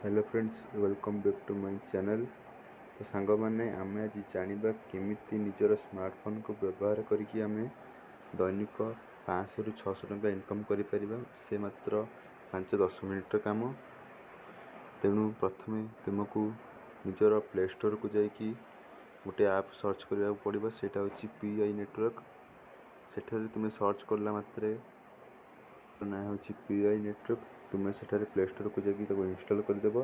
Hello friends, welcome back to my channel. ତ ସାଙ୍ଗମାନେ, ଆମେ ଆଜି ଜାଣିବା କେମିତି ନିଜର ସ୍ମାର୍ଟଫୋନ୍କୁ ବ୍ୟବହାର କରିକି ଆମେ ଦୈନିକ 500ରୁ 600 ଟଙ୍କା ଇନକମ୍ କରିପାରିବା, ସେ ମାତ୍ର 5-10 ମିନିଟ୍ର କାମ। ତେଣୁ ପ୍ରଥମେ ତୁମକୁ ନିଜର ପ୍ଲେ ଷ୍ଟୋରକୁ ଯାଇକି ଗୋଟେ ଆପ୍ ସର୍ଚ୍ଚ କରିବାକୁ ପଡ଼ିବ, ସେଇଟା ହେଉଛି ପି I network. ସେଠାରେ ତୁମେ ସର୍ଚ୍ଚ କଲା ମାତ୍ରେ ନାଁ ହେଉଛି ପି I network. ତୁମେ ସେଠାରେ ପ୍ଲେ ଷ୍ଟୋରକୁ ଯାଇକି ତାକୁ ଇନଷ୍ଟଲ୍ କରିଦେବ।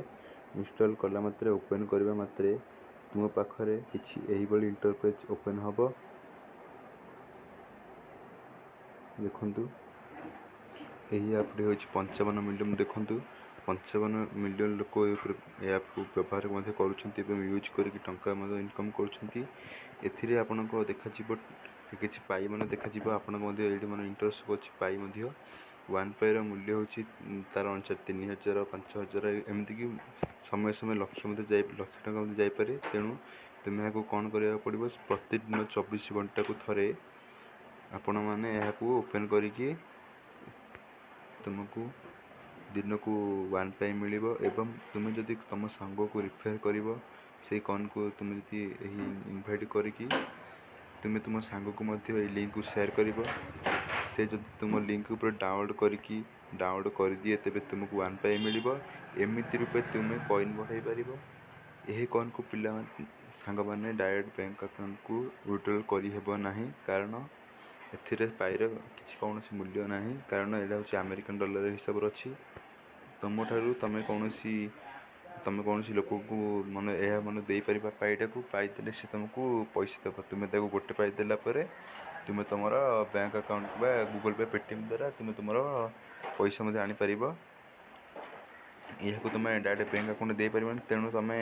ଇନଷ୍ଟଲ୍ କଲା ମାତ୍ରେ, ଓପେନ୍ କରିବା ମାତ୍ରେ ତୁମ ପାଖରେ କିଛି ଏହିଭଳି ଇଣ୍ଟରଫେସ୍ ଓପେନ୍ ହେବ। ଦେଖନ୍ତୁ, ଏହି ଆପ୍ଟି ହେଉଛି 55 ମିଲିୟନ୍। ଦେଖନ୍ତୁ, 55 ମିଲିୟନ୍ ଲୋକ ଏ ଆପ୍କୁ ବ୍ୟବହାର ମଧ୍ୟ କରୁଛନ୍ତି ଏବଂ ୟୁଜ୍ କରିକି ଟଙ୍କା ମଧ୍ୟ ଇନକମ୍ କରୁଛନ୍ତି। ଏଥିରେ ଆପଣଙ୍କ ଦେଖାଯିବ କିଛି ପାଇ ମଧ୍ୟ ଦେଖାଯିବ ଆପଣଙ୍କ ମଧ୍ୟ। ଏଇଠି ମାନେ ଇଣ୍ଟରେଷ୍ଟ ଅଛି ପାଇ ମଧ୍ୟ। ୱାନ୍ ପାଇର ମୂଲ୍ୟ ହେଉଛି ତା'ର ଅନୁସାରେ 3000, 5000, ଏମିତିକି ସମୟ ସମୟ ଲକ୍ଷ ମଧ୍ୟ ଯାଇ ଲକ୍ଷ ଟଙ୍କା ମଧ୍ୟ ଯାଇପାରେ। ତେଣୁ ତୁମେ ଏହାକୁ କ'ଣ କରିବାକୁ ପଡ଼ିବ? ପ୍ରତିଦିନ 24 ଘଣ୍ଟାକୁ ଥରେ ଆପଣମାନେ ଏହାକୁ ଓପେନ୍ କରିକି ତୁମକୁ ଦିନକୁ ୱାନ୍ ପାଇ ମିଳିବ। ଏବଂ ତୁମେ ଯଦି ତୁମ ସାଙ୍ଗକୁ ରିଫର୍ କରିବ, ସେଇ କଏନ୍କୁ ତୁମେ ଯଦି ଏହି ଇନଭାଇଟ୍ କରିକି ତୁମେ ତୁମ ସାଙ୍ଗକୁ ମଧ୍ୟ ଏଇ ଲିଙ୍କକୁ ସେୟାର କରିବ, ସେ ଯଦି ତୁମ ଲିଙ୍କ ଉପରେ ଡାଉନଲୋଡ଼୍ କରିକି ଡାଉନଲୋଡ଼୍ କରିଦିଏ, ତେବେ ତୁମକୁ ୱାନ୍ ପାଇ ମିଳିବ। ଏମିତି ରୂପେ ତୁମେ କଏନ୍ ବଢ଼ାଇ ପାରିବ। ଏହି କଏନ୍କୁ ପିଲାମାନେ, ସାଙ୍ଗମାନେ, ଡାଇରେକ୍ଟ ବ୍ୟାଙ୍କ ଆକାଉଣ୍ଟକୁ ୱିଡ୍ରଲ୍ କରିହେବ ନାହିଁ, କାରଣ ଏଥିରେ ପାଇର କିଛି କୌଣସି ମୂଲ୍ୟ ନାହିଁ, କାରଣ ଏଇଟା ହେଉଛି ଆମେରିକାନ୍ ଡଲାର ହିସାବରେ ଅଛି। ତୁମଠାରୁ ତୁମେ କୌଣସି ଲୋକକୁ ମାନେ ଏହା ମାନେ ଦେଇପାରିବା ପାଇଟାକୁ। ପାଇଦେଲେ ସେ ତୁମକୁ ପଇସା ଦେବ। ତୁମେ ତାକୁ ଗୋଟେ ପାଇ ଦେଲା ପରେ ତୁମେ ତୁମର ବ୍ୟାଙ୍କ ଆକାଉଣ୍ଟ ବା ଗୁଗଲ୍ ପେ, ପେଟିଏମ୍ ଦ୍ୱାରା ତୁମେ ତୁମର ପଇସା ମଧ୍ୟ ଆଣିପାରିବ। ଏହାକୁ ତୁମେ ଡାଇରେକ୍ଟ ବ୍ୟାଙ୍କ ଆକାଉଣ୍ଟ ଦେଇପାରିବନି। ତେଣୁ ତୁମେ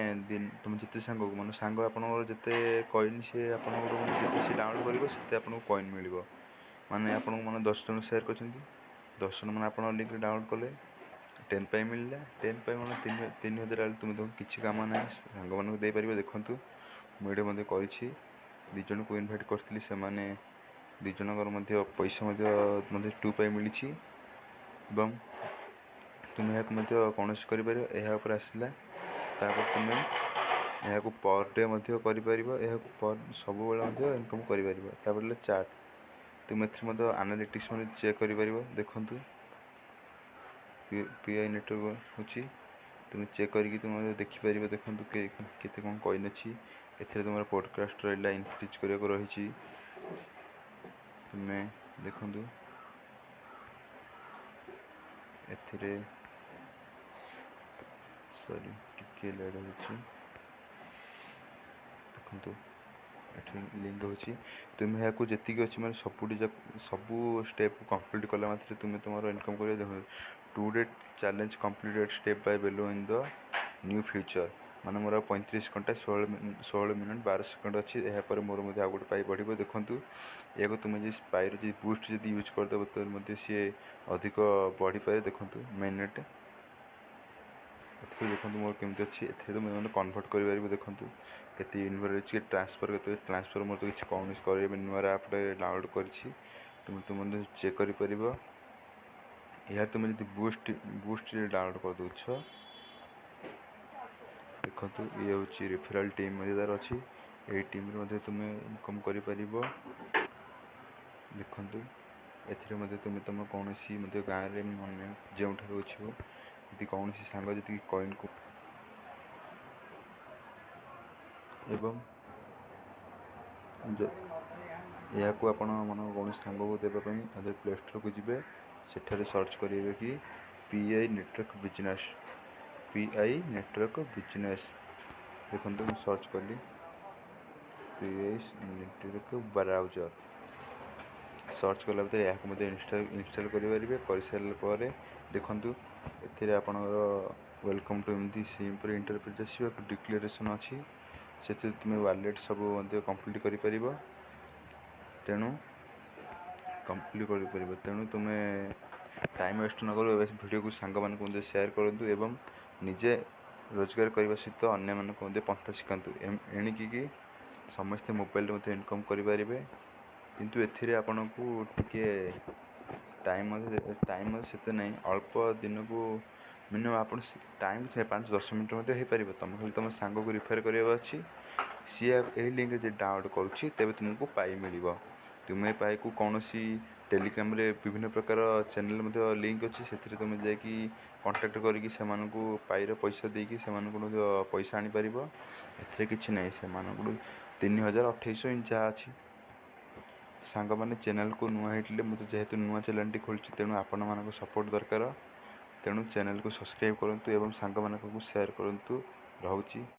ଯେତେ ସାଙ୍ଗକୁ ମାନେ ସାଙ୍ଗ ଆପଣଙ୍କର ଯେତେ କଏନ୍ ସିଏ ଆପଣଙ୍କର ମାନେ ଯେତେ ସିଏ ଡାଉନଲୋଡ଼୍ କରିବ, ସେତେ ଆପଣଙ୍କୁ କଏନ୍ ମିଳିବ। ମାନେ ଆପଣଙ୍କୁ ମାନେ 10 ଜଣ ସେୟାର କରିଛନ୍ତି, 10 ଜଣ ମାନେ ଆପଣଙ୍କ ଲିଙ୍କରେ ଡାଉନଲୋଡ଼୍ କଲେ, 10 ପାଇ ମିଳିଲା। 10 ପାଇ ମାନେ 3000 ହେଲେ ତୁମେ ତାକୁ କିଛି କାମ ନାହିଁ, ସାଙ୍ଗମାନଙ୍କୁ ଦେଇପାରିବ। ଦେଖନ୍ତୁ, ମୁଁ ଏଇଠି ମଧ୍ୟ କରିଛି। 2 ଜଣକୁ ଇନଭାଇଟ୍ କରିଥିଲି, ସେମାନେ 2 ଜଣଙ୍କର ମଧ୍ୟ ପଇସା ମଧ୍ୟ 2 ପାଇ ମିଳିଛି। ଏବଂ ତୁମେ ଏହାକୁ ମଧ୍ୟ କୌଣସି କରିପାରିବ। ଏହା ଉପରେ ଆସିଲା, ତାପରେ ତୁମେ ଏହାକୁ ପର୍ ଡେ ମଧ୍ୟ କରିପାରିବ, ଏହାକୁ ପର୍ ସବୁବେଳେ ମଧ୍ୟ ଇନକମ୍ କରିପାରିବ। ତାପରେ ହେଲା ଚାଟ୍। ତୁମେ ଏଥିରେ ମଧ୍ୟ ଆନାଲିଟିକ୍ସ ମଧ୍ୟ ଚେକ୍ କରିପାରିବ। ଦେଖନ୍ତୁ, ପି I network ହେଉଛି, ତୁମେ ଚେକ୍ କରିକି ତୁମେ ମଧ୍ୟ ଦେଖିପାରିବ। ଦେଖନ୍ତୁ, କେତେ କ'ଣ କଏନ୍ ଅଛି ଏଥିରେ। ତୁମର ପଡ଼କାଷ୍ଟ ରହିଲା, ଇନକ୍ରିଜ୍ କରିବାକୁ ରହିଛି। ତୁମେ ଦେଖନ୍ତୁ, ଏଥିରେ ସରି, ଟିକେ ଲେଟ୍ ହେଉଛି। ଦେଖନ୍ତୁ, ଏଠି ଲିଙ୍କ ଅଛି। ତୁମେ ଏହାକୁ ଯେତିକି ଅଛି ମାନେ ସବୁଠି ସବୁ ଷ୍ଟେପ୍ କମ୍ପ୍ଲିଟ୍ କଲା ମାତ୍ରେ ତୁମେ ତୁମର ଇନକମ୍ କରିବ। ଦେଖନ୍ତୁ, today challenge completed step by below in the new future. ମାନେ ମୋର 35 ଘଣ୍ଟା 16 ମିନିଟ୍ 12 ସେକେଣ୍ଡ ଅଛି। ଏହାପରେ ମୋର ମଧ୍ୟ ଆଉ ଗୋଟେ ପାଇ ବଢ଼ିବ। ଦେଖନ୍ତୁ, ଏହାକୁ ତୁମେ ଯଦି ପାଇର ଯଦି ବୁଷ୍ଟ ଯଦି ୟୁଜ୍ କରିଦେବ, ତାହେଲେ ମଧ୍ୟ ସିଏ ଅଧିକ ବଢ଼ିପାରେ। ଦେଖନ୍ତୁ, ମିନିଟ୍ ଏଥିରେ ଦେଖନ୍ତୁ ମୋର କେମିତି ଅଛି। ଏଥିରେ ତୁମେ ମାନେ କନଭର୍ଟ କରିପାରିବ। ଦେଖନ୍ତୁ, କେତେ ୟୁନିଭର ଅଛି, ଟ୍ରାନ୍ସଫର୍ କେତେ ଟ୍ରାନ୍ସଫର୍। ମୋର ତ କିଛି କୌଣସି କରିବା, ନୂଆ ଆପ୍ଟେ ଡାଉନଲୋଡ଼୍ କରିଛି। ତୁମେ ତୁମେ ମଧ୍ୟ ଚେକ୍ କରିପାରିବ। ଏହାର ତୁମେ ଯଦି ବୁଷ୍ଟ ଡାଉନଲୋଡ଼୍ କରିଦେଉଛ, ଦେଖନ୍ତୁ, ଇଏ ହେଉଛି ରେଫରାଲ୍ ଟିମ୍ ମଧ୍ୟ ତା'ର ଅଛି। ଏହି ଟିମ୍ରେ ମଧ୍ୟ ତୁମେ ଇନକମ୍ କରିପାରିବ। ଦେଖନ୍ତୁ, ଏଥିରେ ମଧ୍ୟ ତୁମେ ତୁମ କୌଣସି ମଧ୍ୟ ଗାଁରେ ମାନେ ଯେଉଁଠାରେ ଅଛ, ଯଦି କୌଣସି ସାଙ୍ଗ ଯଦି କଏନ୍କୁ ଏବଂ ଏହାକୁ ଆପଣ ମାନେ କୌଣସି ସାଙ୍ଗକୁ ଦେବା ପାଇଁ ତାଦେହରେ ପ୍ଲେ ଷ୍ଟୋରକୁ ଯିବେ। ସେଠାରେ ସର୍ଚ୍ଚ କରିବେ କି P I network business, P I network business. ଦେଖନ୍ତୁ, ମୁଁ ସର୍ଚ୍ଚ କଲି P I network browser. Search କଲା ଭିତରେ ଏହାକୁ ମଧ୍ୟ ଇନଷ୍ଟଲ୍ କରିପାରିବେ। କରିସାରିଲା ପରେ ଦେଖନ୍ତୁ, ଏଥିରେ ଆପଣଙ୍କର welcome to ଏମିତି ସିମ୍ପଲ୍ ଇଣ୍ଟରଫେସ୍ ଆସିବ। ଡିକ୍ଲାରେସନ୍ ଅଛି, ସେଥିରେ ତୁମେ ୱାଲେଟ୍ ସବୁ ମଧ୍ୟ କମ୍ପ୍ଲିଟ୍ କରିପାରିବ। ତେଣୁ କମ୍ପ୍ଲିଟ୍ କରିପାରିବ। ତେଣୁ ତୁମେ ଟାଇମ୍ ୱେଷ୍ଟ ନ କରୁ ଏବେ ଭିଡ଼ିଓକୁ ସାଙ୍ଗମାନଙ୍କୁ ମଧ୍ୟ ସେୟାର କରନ୍ତୁ ଏବଂ ନିଜେ ରୋଜଗାର କରିବା ସହିତ ଅନ୍ୟମାନଙ୍କୁ ମଧ୍ୟ ପନ୍ଥା ଶିଖାନ୍ତୁ। ଏଣିକି କି ସମସ୍ତେ ମୋବାଇଲରେ ମଧ୍ୟ ଇନକମ୍ କରିପାରିବେ। କିନ୍ତୁ ଏଥିରେ ଆପଣଙ୍କୁ ଟିକେ ଟାଇମ୍ ମଧ୍ୟ ସେତେ ନାହିଁ, ଅଳ୍ପ ଦିନକୁ ମିନିମମ୍ ଆପଣ ଟାଇମ୍ 5-10 ମିନିଟ୍ ମଧ୍ୟ ହେଇପାରିବ। ତୁମେ ଖାଲି ତୁମ ସାଙ୍ଗକୁ ରିଫର୍ କରିବାର ଅଛି। ସିଏ ଏହି ଲିଙ୍କରେ ଯଦି ଡାଉନଲୋଡ଼୍ କରୁଛି, ତେବେ ତୁମକୁ ପାଇ ମିଳିବ। ତୁମେ ପାଇକୁ କୌଣସି ଟେଲିଗ୍ରାମରେ ବିଭିନ୍ନ ପ୍ରକାର ଚ୍ୟାନେଲ୍ ମଧ୍ୟ ଲିଙ୍କ ଅଛି, ସେଥିରେ ତୁମେ ଯାଇକି କଣ୍ଟାକ୍ଟ କରିକି ସେମାନଙ୍କୁ ପାଇର ପଇସା ଦେଇକି ସେମାନଙ୍କୁ ମଧ୍ୟ ପଇସା ଆଣିପାରିବ। ଏଥିରେ କିଛି ନାହିଁ। ସେମାନଙ୍କଠୁ 3000, 2800 ଏମିତି ଯାହା ଅଛି। ସାଙ୍ଗମାନେ, ଚ୍ୟାନେଲ୍କୁ ନୂଆ ହେଇଥିଲେ, ମୁଁ ତ ଯେହେତୁ ନୂଆ ଚ୍ୟାନେଲ୍ଟି ଖୋଲିଛି, ତେଣୁ ଆପଣମାନଙ୍କ ସପୋର୍ଟ ଦରକାର। ତେଣୁ ଚ୍ୟାନେଲ୍କୁ ସବସ୍କ୍ରାଇବ୍ କରନ୍ତୁ ଏବଂ ସାଙ୍ଗମାନଙ୍କୁ ସେୟାର କରନ୍ତୁ। ରହୁଛି।